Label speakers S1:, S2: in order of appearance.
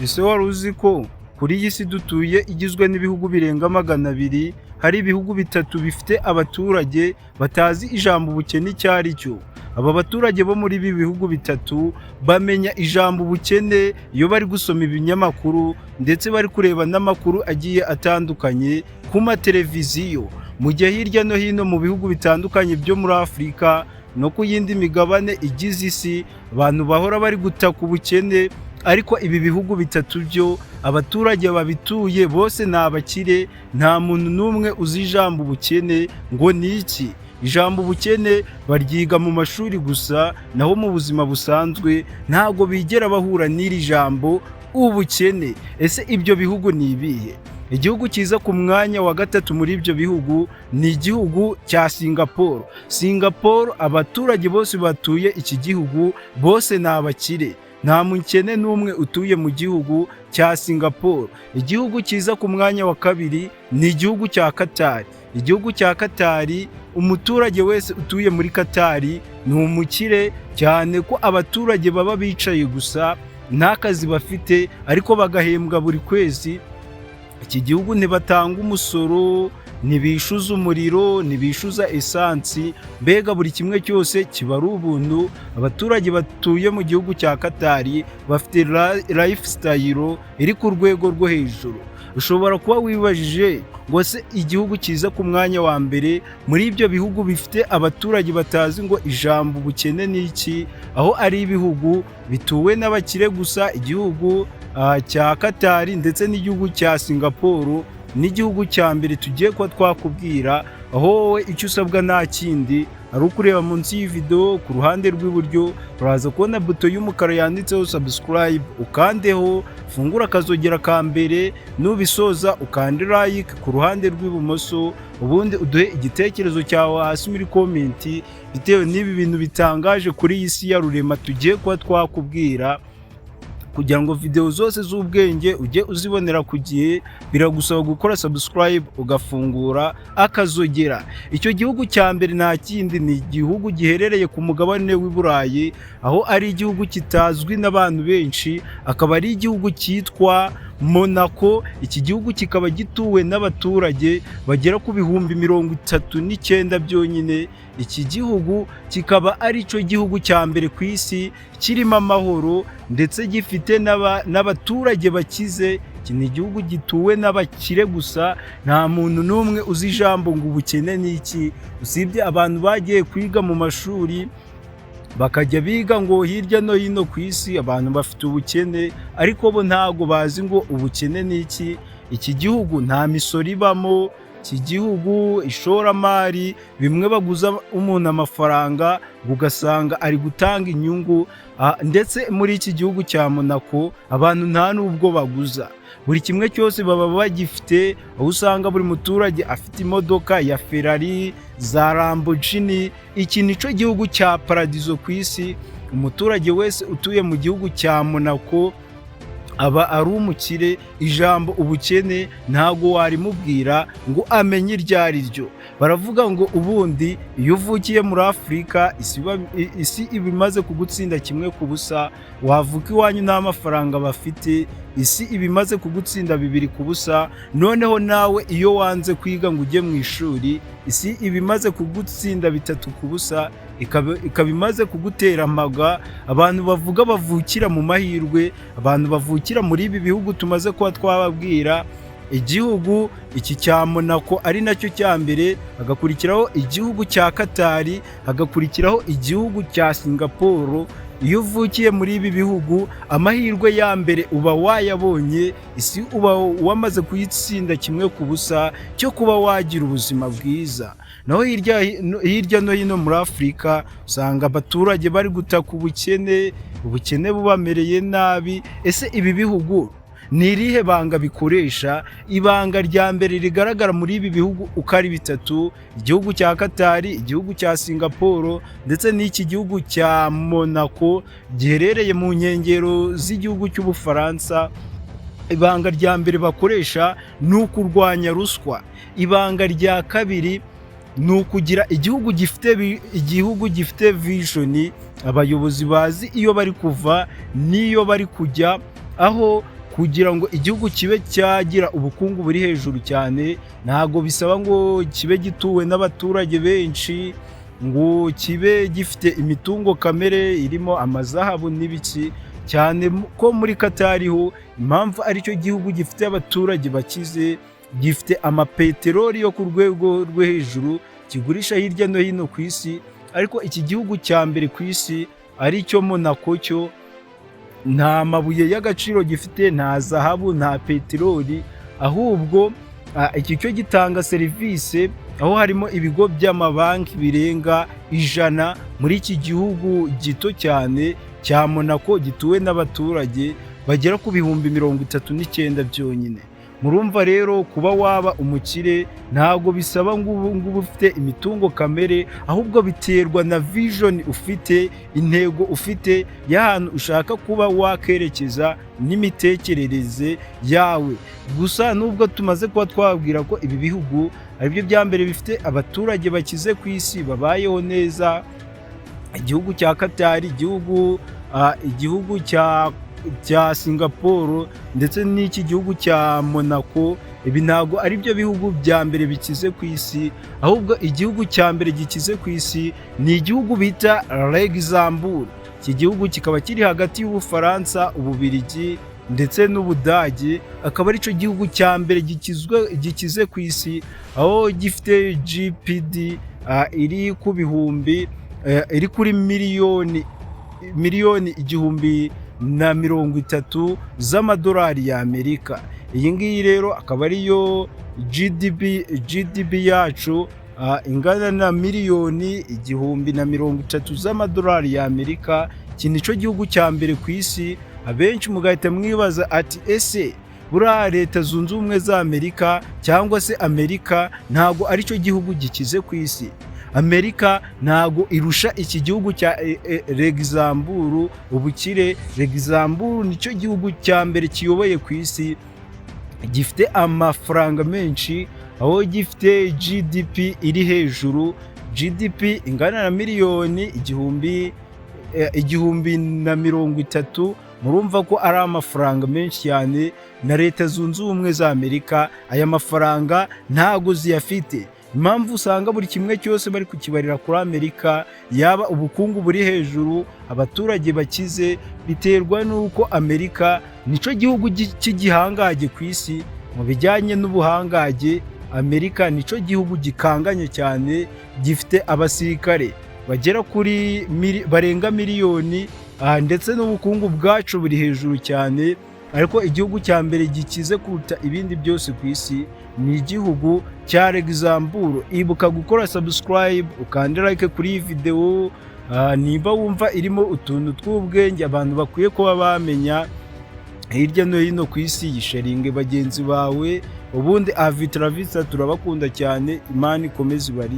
S1: Ese wari uzi ko kuri iyi si dutuye igizwe n'ibihugu birenga 200, hari ibihugu bitatu bifite abaturage batazi ijambo ubukene icyo ari cyo? Aba baturage bo muri ibi bihugu bitatu bamenya ijambo ubukene iyo bari gusoma ibinyamakuru ndetse bari kureba n'amakuru agiye atandukanye ku mateleviziyo, mu gihe hirya no hino mu bihugu bitandukanye byo muri Afurika no ku yindi migabane igize isi abantu bahora bari gutaka ubukene. Ariko ibi bihugu bitatu byo abaturage babituye bose ni abakire, nta muntu n'umwe uzi ijambo ubukene ngo ni iki. Ijambo ubukene baryiga mu mashuri gusa, naho mu buzima busanzwe ntabwo bigera bahura n'iri jambo ubukene. Ese ibyo bihugu ni ibihe? Igihugu kiza ku mwanya wa gatatu muri ibyo bihugu ni igihugu cya Singapore. Singapore, abaturage bose batuye iki gihugu bose ni abakire, nta mukene n'umwe utuye mu gihugu cya Singapore. Igihugu kiza ku mwanya wa kabiri ni igihugu cya Katari. Igihugu cya Katari, umuturage wese utuye muri Katari ni umukire, cyane ko abaturage baba bicaye gusa, nta kazi bafite, ariko bagahembwa buri kwezi. Iki gihugu ntibatanga umusoro, ntibishyuza umuriro, ntibishyuza esansi, mbega buri kimwe cyose kiba ari ubuntu. Abaturage batuye mu gihugu cya Katari bafite lifestyle iri ku rwego rwo hejuru. Ushobora kuba wibajije ngo se igihugu kiza ku mwanya wa mbere muri ibyo bihugu bifite abaturage batazi ngo ijambo ubukene ni iki, aho ari ibihugu bituwe n'abakire gusa, igihugu cya Katari ndetse n'igihugu cya Singapore n'igihugu cya mbere tugiye kuba twakubwira, aho wowe icyo usabwa nta kindi ari ukureba munsi y'iyi video ku ruhande rw'iburyo, uraza kubona buto y'umukara yanditseho subscribe, ukandeho, fungura akazogera ka mbere. Nubisoza ukande like ku ruhande rw'ibumoso, ubundi uduhe igitekerezo cyawe hasi muri comment bitewe n'ibi bintu bitangaje kuri iyi si ya rurema tugiye kuba twakubwira. Kugira ngo video zose z'ubwenge ujye uzibonera ku gihe, biragusaba gukora subscribe, ugafungura akazogera. Icyo gihugu cya mbere nta kindi, ni igihugu giherereye ku mugabane w'i Burayi, aho ari igihugu kitazwi n'abantu benshi, akaba ari igihugu cyitwa Monaco. Iki gihugu kikaba gituwe n'abaturage bagera ku 39,000 byonyine. Iki gihugu kikaba ari cyo gihugu cya mbere ku isi kirimo amahoro ndetse gifite n'abaturage bakize. Iki ni igihugu gituwe n'abakire gusa, nta muntu n'umwe uzi ijambo ngo ubukene ni iki, usibye abantu bagiye kwiga mu mashuri bakajya biga ngo hirya no hino ku isi abantu bafite ubukene, ariko bo ntabwo bazi ngo ubukene ni iki. Iki gihugu nta misoro ibamo. Iki gihugu ishoramari, bimwe baguza umuntu amafaranga ugasanga ari gutanga inyungu, ndetse muri iki gihugu cya Monaco abantu nta n'ubwo baguza, buri kimwe cyose baba bagifite, aho usanga buri muturage afite imodoka ya Ferrari, za Lamborghini. Iki ni cyo gihugu cya paradizo ku isi. Umuturage wese utuye mu gihugu cya Monaco aba ari umukire. Ijambo ubukene ntabwo warimubwira ngo amenye iryo ari ryo. Baravuga ngo ubundi iyo uvukiye muri Afurika, isi iba imaze kugutsinda 1-0. Wavuka iwanyu nta mafaranga bafite, isi iba imaze kugutsinda 2-0. Noneho nawe iyo wanze kwiga ngo ujye mu ishuri, isi iba imaze kugutsinda 3-0, ikaba imaze kugutera amaga. Abantu bavuga bavukira mu mahirwe, abantu bavukira muri ibi bihugu tumaze kuba twababwira, igihugu iki cya Monaco ari nacyo cya mbere, hagakurikiraho igihugu cya Katari, hagakurikiraho igihugu cya Singapore. Iyo uvukiye muri ibi bihugu, amahirwe ya mbere uba wayabonye, isi uba wamaze kuyitsinda 1-0 cyo kuba wagira ubuzima bwiza. Naho hirya no hino muri Afurika usanga abaturage bari gutaka ubukene, ubukene bubamereye nabi. Ese ibi bihugu ni irihe banga bikoresha? Ibanga rya mbere rigaragara muri ibi bihugu uko ari bitatu, igihugu cya Katari, igihugu cya Singapore ndetse n'iki gihugu cya Monaco giherereye mu nkengero z'igihugu cy'Ubufaransa, ibanga rya mbere bakoresha ni ukurwanya ruswa. Ibanga rya kabiri ni ukugira igihugu gifite vision, abayobozi bazi iyo bari kuva n'iyo bari kujya, aho Kugira ngo igihugu kibe cyagira ubukungu buri hejuru cyane, ntabwo bisaba ngo kibe gituwe n'abaturage benshi, ngo kibe gifite imitungo kamere irimo amazahabu n'ibiki cyane. Ko muri Katari ho, impamvu aricyo gihugu gifite abaturage bakize, gifite amapeteroli yo ku rwego rwo hejuru kigurisha hirya no hino ku isi. Ariko iki gihugu cya mbere ku isi, aricyo Monaco, cyo nta mabuye y'agaciro gifite, nta zahabu, nta peteroli. Ahubwo iki cyo gitanga serivisi, aho harimo ibigo by'amabanki birenga 100 muri iki gihugu gito cyane cya Monaco, gituwe n'abaturage bagera ku 39,000 byonyine. Murumva rero, kuba waba umukire ntabwo bisaba ngo ubu ngubu ufite imitungo kamere, ahubwo biterwa na vision ufite, intego ufite y'ahantu ushaka kuba wakerekeza n'imitekerereze yawe. Gusa nubwo tumaze kuba twabwira ko ibi bihugu aribyo bya mbere bifite abaturage bakize ku isi, babayeho neza, igihugu cya Katari, igihugu cya Singapore ndetse n'iki gihugu cya Monaco, ibi ntabwo ari byo bihugu bya mbere bikize ku isi. Ahubwo igihugu cya mbere gikize ku isi ni igihugu bita Luxembourg. Iki gihugu kikaba kiri hagati y'Ubufaransa, Ububirigi ndetse n'Ubudage, akaba aricyo gihugu cya mbere gikize ku isi, aho gifite GDP iri ku bihumbi iri kuri miliyoni 1030 z'amadolari y'Amerika. Iyi ngiyi rero akaba ariyo GDP yacu, ingana na miliyoni 1030 z'amadolari y'Amerika. Iki nicyo gihugu cya mbere ku isi. Abenshi mugahita mwibaza ati: "Ese buriya Leta Zunze Ubumwe za Amerika cyangwa se Amerika ntabwo aricyo gihugu gikize ku isi?" Amerika ntabwo irusha iki gihugu cya Luxembourg ubukire. Luxembourg nicyo gihugu cya mbere kiyoboye ku isi, gifite amafaranga menshi, aho gifite GDP iri hejuru, GDP ingana na miliyoni 1030. Murumva ko ari amafaranga menshi cyane. Na Leta Zunze Ubumwe za Amerika aya mafaranga ntago ziyafite. Impamvu usanga buri kimwe cyose bari kukibarira kuri Amerika, yaba ubukungu buri hejuru, abaturage bakize, biterwa n'uko Amerika nicyo gihugu cy'igihangange ku isi mu bijyanye n'ubuhangange. Amerika nicyo gihugu gikanganye cyane, gifite abasirikare bagera kuri barenga miliyoni, ndetse n'ubukungu bwacu buri hejuru cyane. Ariko igihugu cya mbere gikize kuruta ibindi byose ku isi ni igihugu cya Luxembourg. Ibuka gukora subscribe, ukande like kuri iyi videwo nimba wumva irimo utuntu tw'ubwenge abantu bakwiye kuba bamenya hirya no hino ku isi. Yisharinge bagenzi bawe. Ubundi avitravisa, turabakunda cyane. Imana ikomeze ibari.